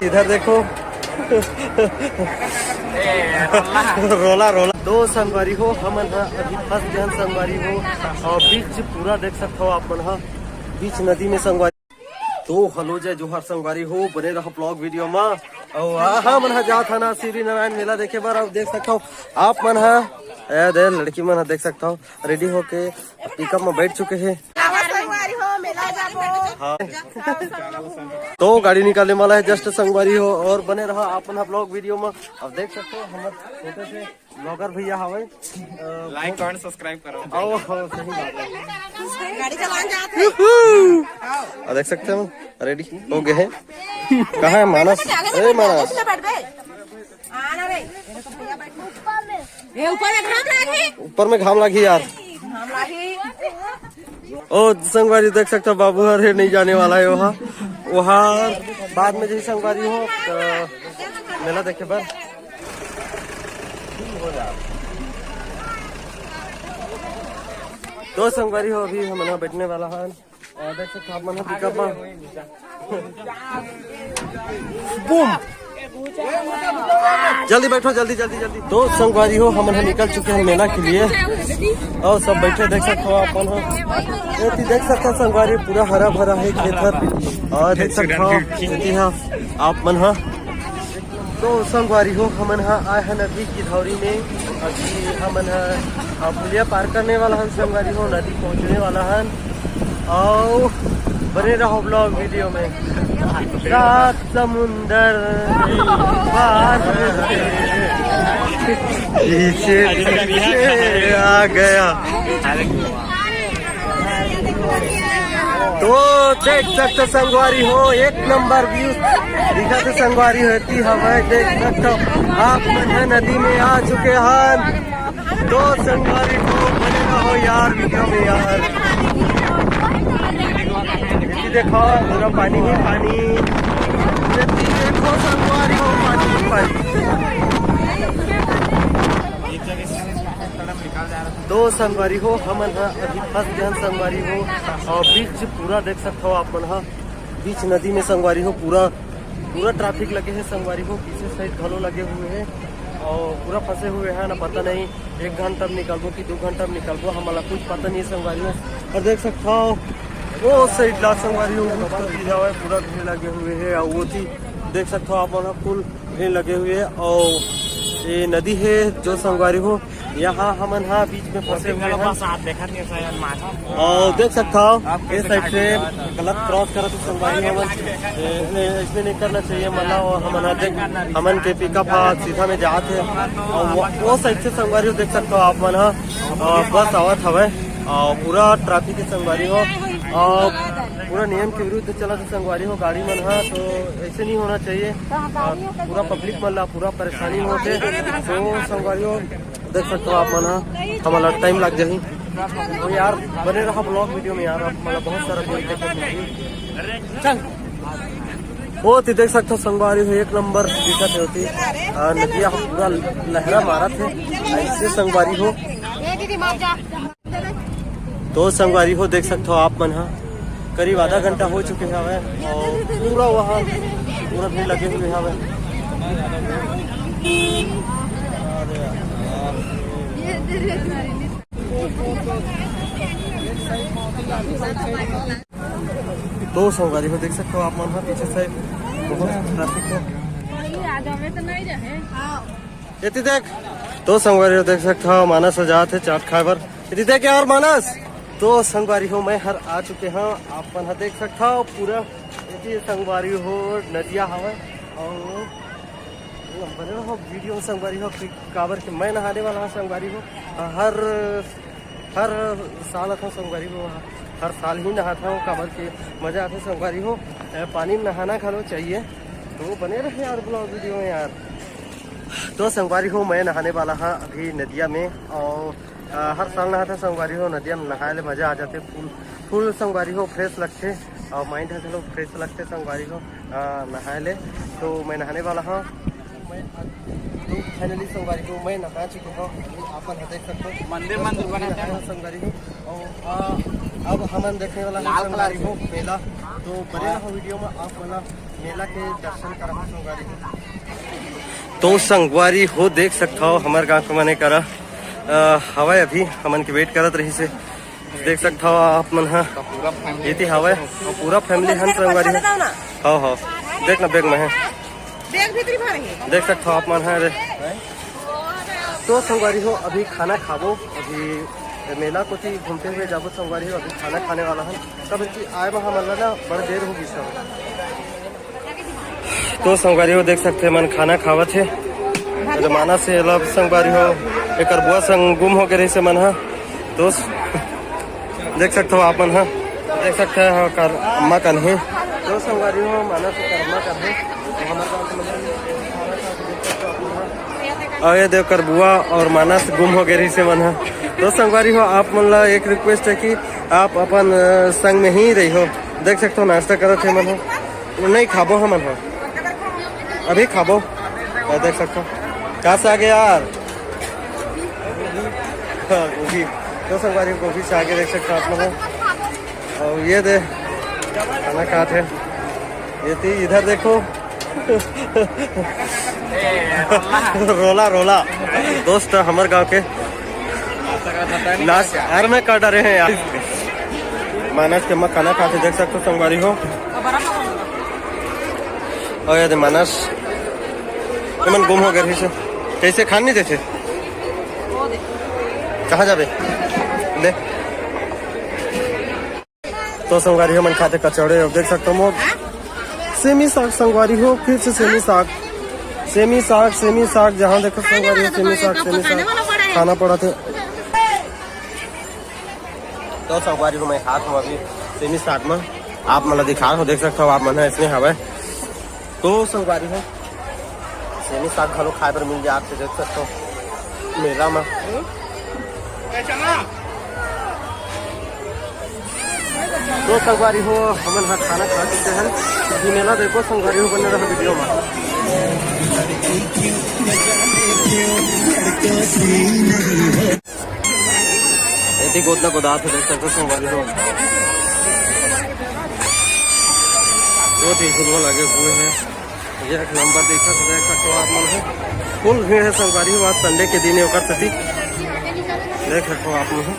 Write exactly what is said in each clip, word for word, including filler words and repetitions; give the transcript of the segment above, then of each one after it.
इधर देखो। रोला, रोला। तो संगवारी हो, हमन ह अभी फंस गए हन संगवारी हो, और बीच पूरा देख सकते हो आप मन ह, बीच नदी में संगवारी। तो हेलो, जय जोहार संगवारी हो, बने रहो vlog video में। और आ, हमन ह जात हन ना शिवरी नारायण मेला देखे बर। अब देख सकते हो आप मन ह, ए दे लड़की मन ह देख सकते हो, रेडी होके पिकअप में बैठ चुके हैं। आवा संगवारी हो, मेला जाबो। हाँ। तो गाड़ी निकालने वाला है जस्ट संगवारी हो, और बने रहा आप मन ह vlog video में। अब देख सकते हो हमर छोटे से ब्लॉगर भैया हवे। लाइक कमेंट सब्सक्राइब करो। आओ, हाँ, सही बात है। गाड़ी चलान जात है। और देख सकते हो रेडी हो गए हैं। कहाँ है मानस? ए मानस। आना रे। ये ऊपर में घाम लागी। ऊपर में घाम लागी यार। घाम लागी। ओ संगवारी देख सकते हो बाबू हर है, नहीं जाने वाला है वहाँ। वहाँ बाद में जैसे संगवारी हो तो मेला देखे बर। तो संगवारी हो अभी हम यहाँ बैठने वाला है। और देख सकते हो आप मन ह पिकअप में। बूम। जल्दी बैठो, जल्दी, जल्दी, जल्दी। तो संगवारी हो, हमन ह निकल चुके हैं मेला के लिए। और सब बैठे देख सकते हो आप मन ह। ये ती देख सकते हो संगवारी, पूरा हरा भरा है खेत हर। और देख सकते हो ये ती ह आप मन ह। तो संगवारी हो, हमन ह आए हन अभी गिधौरी में। अभी हमन ह, अ, पुलिया पार करने वाला हन संगवारी हो, नदी पहुँचने वाला हन। और बने रहो vlog video में। सात समुंदर पार पीछे पीछे आ गया। तो देख सकते संगवारी हो, एक नंबर व्यू दिखा थे संगवारी हो, ये ती हवय देख सकते हो आप मन ह नदी में आ चुके हैं। तो संगवारी हो बने रहो यार वीडियो में यार। ये ती देखो पूरा पानी ही पानी, ये ती देखो संगवारी हो पानी ही पानी। तो संगवारी हो, हमन ह अभी फंस गए हन संगवारी हो, और बीच पूरा देख सकते हो आप मन ह, बीच नदी में संगवारी हो, पूरा पूरा ट्रैफिक लगे है संगवारी हो, पीछे साइड घलो लगे हुए हैं और पूरा फंसे हुए हैं ना, पता नहीं एक घंटा में निकलबो कि दो घंटा में निकलबो, हमला कुछ पता नहीं है संगवारी हो। और देख सकते हो वो साइड ला संगवारी हो, पूरा भीड़ लगे हुए हैं और वो थी देख सकते हो आप मन ह, फुल भीड़ लगे हुए है। और ये नदी है जो संगवारी हो, यहाँ हमन ह बीच में फंसे हुए हैं। और देख सकते हो ये साइड से गलत क्रॉस करत हे संगवारी हो हमन, ए, ए, इसमें नहीं करना चाहिए मतलब। और हमन ह देख, हमन के पिकअप ह सीधा में जात है और वो, वो साइड से संगवारी हो देख सकते हो आप मन ह, अ, बस आवत हवय और पूरा ट्रैफिक है संगवारी हो और पूरा नियम के विरुद्ध चलत हे संगवारी हो गाड़ी मन ह, तो ऐसे नहीं होना चाहिए। अ, पूरा पब्लिक मन ला पूरा परेशानी होते। तो संगवारी हो देख सकते हो आप मन ह, हमला टाइम लग जाही। तो यार बने रहा vlog video में यार, आप मन ला बहुत सारा video देखे के मिलही। चल। वो ती देख सकते हो संगवारी हो, एक नंबर दिखत है होती। आ, नदिया ह पूरा लहरा मारत है ऐसे संगवारी हो। तो संगवारी हो देख सकते हो आप मन ह, करीब आधा घंटा हो चुके हवे और पूरा वहाँ पूरा भीड़ लगे हुए हवे। तो संगवारी हो देख सकते हो आप मन ह पीछे साइड बहुत ट्रैफिक है। ये ती देख, तो संगवारी हो देख सकते हो मानस ह जात है चाट खाए बर। ये ती देख यार मानस, तो संगवारी हो मैं हर आ चुके हव, आप मन ह देख सकते हो पूरा ये ती संगवारी हो नदिया हवय और बने रहो वीडियो में संगवारी हो, कि काबर कि मैं नहाने वाला हूँ संगवारी हो। हर, हर साल आता हूँ संगवारी हो, हर साल ही नहाता हूँ, काबर कि मजा आता है संगवारी हो। ए, पानी में नहाना घलो चाहिए, तो बने रहे यार vlog video में यार। तो संगवारी हो, मैं नहाने वाला हूँ अभी नदिया में और अ, हर साल नहाथन संगवारी हो, नदिया में नहाए ले मजा आ जाथे, फुल, फुल संगवारी हो फ्रेश लगथे और माइंड ह घलो फ्रेश लगथे संगवारी हो, अ, नहाए ले। तो मैं नहाने वाला हूँ। मैं, तो फाइनली संगवारी हो मैं नहा चुके हूँ, आप मन ह देख सकते हो। मंदिर, मंदिर बना है। संगवारी हो और, अ, अब हमन देखे वाला है संगवारी हो मेला, तो बने रहो वीडियो में, आप मन ला मेला के दर्शन कराहूं संगवारी हो। तो संगवारी हो देख सकत हव हमर गांव के मने करा, अ, हवय अभी हमन के वेट करत रहिस हे। देख सकत हव आप मन ह, एती हवय अउ पूरा फैमिली हन संगवारी हो। हव हव, देख ना बैग में है। बैग भीतरी भर हे। देख सकत हव आप मन ह रे। तो संगवारी हो अभी खाना खाबो, अभी मेला कोती घूमते हुए जाबो संगवारी हो, अभी खाना खाने वाला हन, काबर कि आए बर हमन ला ना बड़ देर हो गिस हवय। तो संगवारी हो देख सकत हव मन खाना खावत हे। तो मानस हे लब संगवारी हो, एकर बुआ संग गुम हो गे रहिस हे मन ह। तो देख सकत हव आप मन ह, देख सकत हव कर अम्मा कन हे। तो संगवारी हो मानस कर अम्मा कन हे। तो हमर गांव के मतलब अउ ये देख कर बुआ अउ मानस गुम हो गे रहिस हे मन ह। तो संगवारी हो आप मन ला एक रिक्वेस्ट है कि आप अपन, अ, संग में ही रहिहो। देख सकत हव नाश्ता करत हे मन ह। नहीं खाबो हमन ह, अभी खाबो। अ, देख सकत हव का साग हे यार। हाँ, गोभी। तो संगवारी हो गोभी साग हे देख सकत हव आप मन ह। अउ ये दे खाना खात हे। एती इधर देखो। रोला रोला दोस्त हमर गांव के नाच हर में कर डारे हे यार। मानस के अम्मा खाना खात हे देख सकत हव संगवारी हो। अउ ये दे मानस एमन गुम हो गे रहिस हे। कइसे खान नहीं देथे? कहाँ जाबे? ले। तो संगवारी हो मन खाथे कचौड़े, अउ देख सकत हव मोर सेमी साग संगवारी हो, फिर से सेमी साग, सेमी साग, सेमी साग, जहाँ देखो संगवारी हो सेमी साग, सेमी साग खाना पड़त हे। तो संगवारी हो मैं हाथ में अभी सेमी साग में आप मन ला दिखा रहा हूँ, देख सकत हव आप मन ह इसमें हवय। तो संगवारी हो सेमी साग घलो खाए बर मिल जात हे, देख सकत हव मेला में। तो संगवारी हो हमन ह खाना खा चुके हन। अभी मेला देखो संगवारी हो, बने रहो वीडियो में। एती गोदना गोदात हे, देख सकत हव संगवारी हो। बहुत ही झुलवा लगे हुए हैं। एक नंबर देखत, देख सकत हव आप मन ह। फुल भीड़ हे संगवारी हो, आज संडे के दिन हे, ओकर सेती देख सकत हव आप मन ह।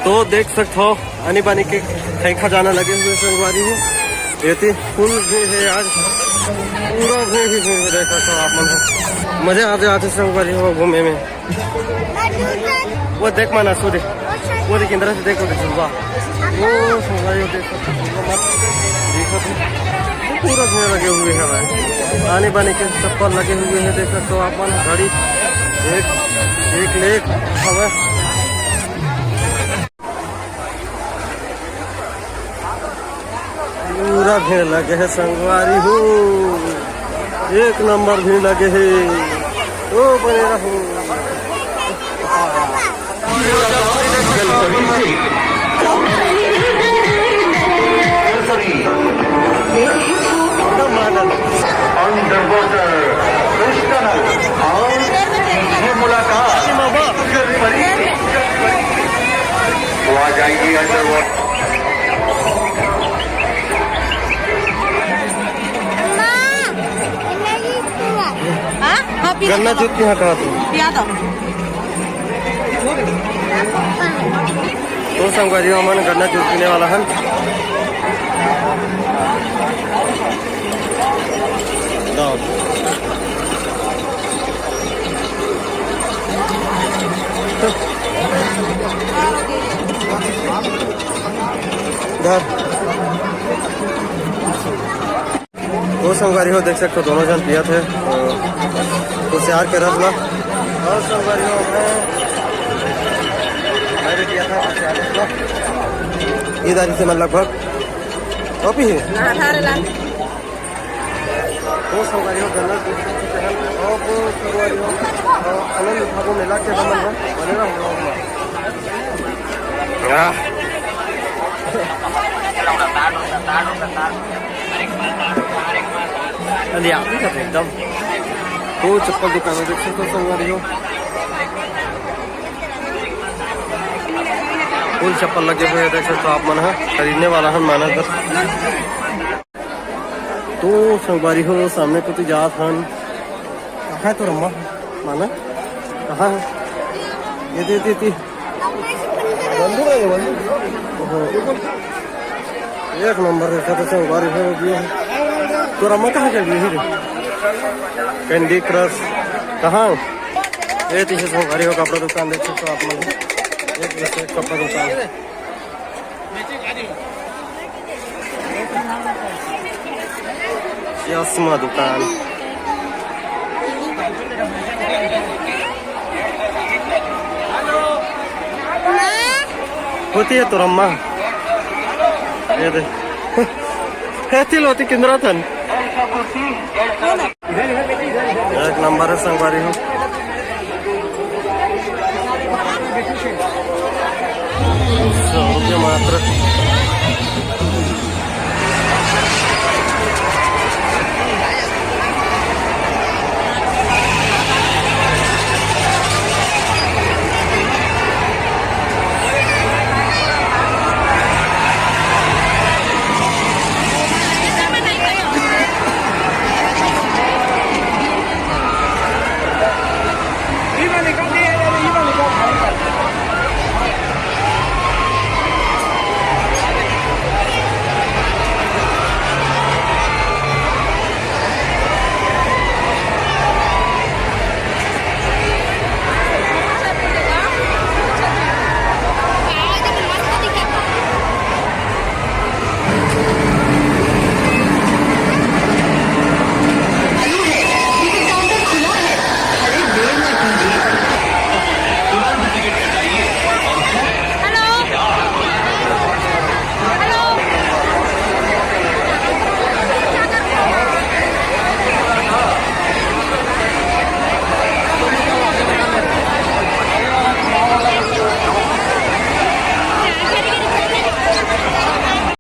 तो देख सकत हव आनी बानी के खैखा जाना लगे हुए संगवारी हो। एती फुल भीड़ हे आज, पूरा भीड़ ही भीड़ हे, देख सकत हव आप मन ह। मजा आ जात हे संगवारी हो घूमे में। वो देख मानस, वो देख, वो देख, इंदिरा से देख, वो देख, वाह। वो संगवारी हो देख सकत हव, मस्त दिखत हे। पूरा भीड़ लगे हुए हैं भाई, आने बाने के चप्पल लगे हुए हैं, देख सकत हव आप मन। घड़ी एक, एक ले एक हवय। पूरा भीड़ लगे हे संगवारी हो, एक नंबर भीड़ लगे हे। ओ बने रहो। Underwater, और ये मुलाकात वो आ जाएगी underwater। हाँ? हाँ, पी लो, गन्ना पी लो। जूत के यहाँ कहा तू? पिया दो। तो संगवारी हो, हमन गन्ना जूस पीने वाला हन। दो। धर। तो संगवारी हो, देख सकत हव, दोनों झन पियत हे, अ, कुसियार के रस ला। और संगवारी हो, मैं, मैं भी पिया था कुसियार रस ला। ये दारी से मन लगभग कॉपी है। हाँ, धारे ला। तो संगवारी हो, गन्ना जूस पी चुके हैं। अब संगवारी हो, अ, आनंद उठाबो मेला के हमन ह, बने रहो vlog में। आह। अरे यार, एकदम। तो चप्पल दुकान में देख सकते हो संगवारी हो। फुल चप्पल लगे हुए हे, देख सकत हो आप मन ह। खरीदने वाला हन मानस बर। तो संगवारी हो, सामने कोती जात हन। कहाँ हे तोर अम्मा? माना? कहाँ हे? ये दे, दे, दे। ओहो। एक नंबर हे, कहते संगवारी हो, ये। तोर अम्मा कहाँ चल गे हे रे? Candy Crush। कहाँ? ये तीसरे संगवारी हो, कपड़ा दुकान देख सकत हो आप मन। एक से एक कपड़ा दुकान। चश्मा दुकान। होती हे तोर अम्मा। ये दे। हे तिल होती किंदरा थन। एक नंबर हे संगवारी हो। सौ रुपया मात्र।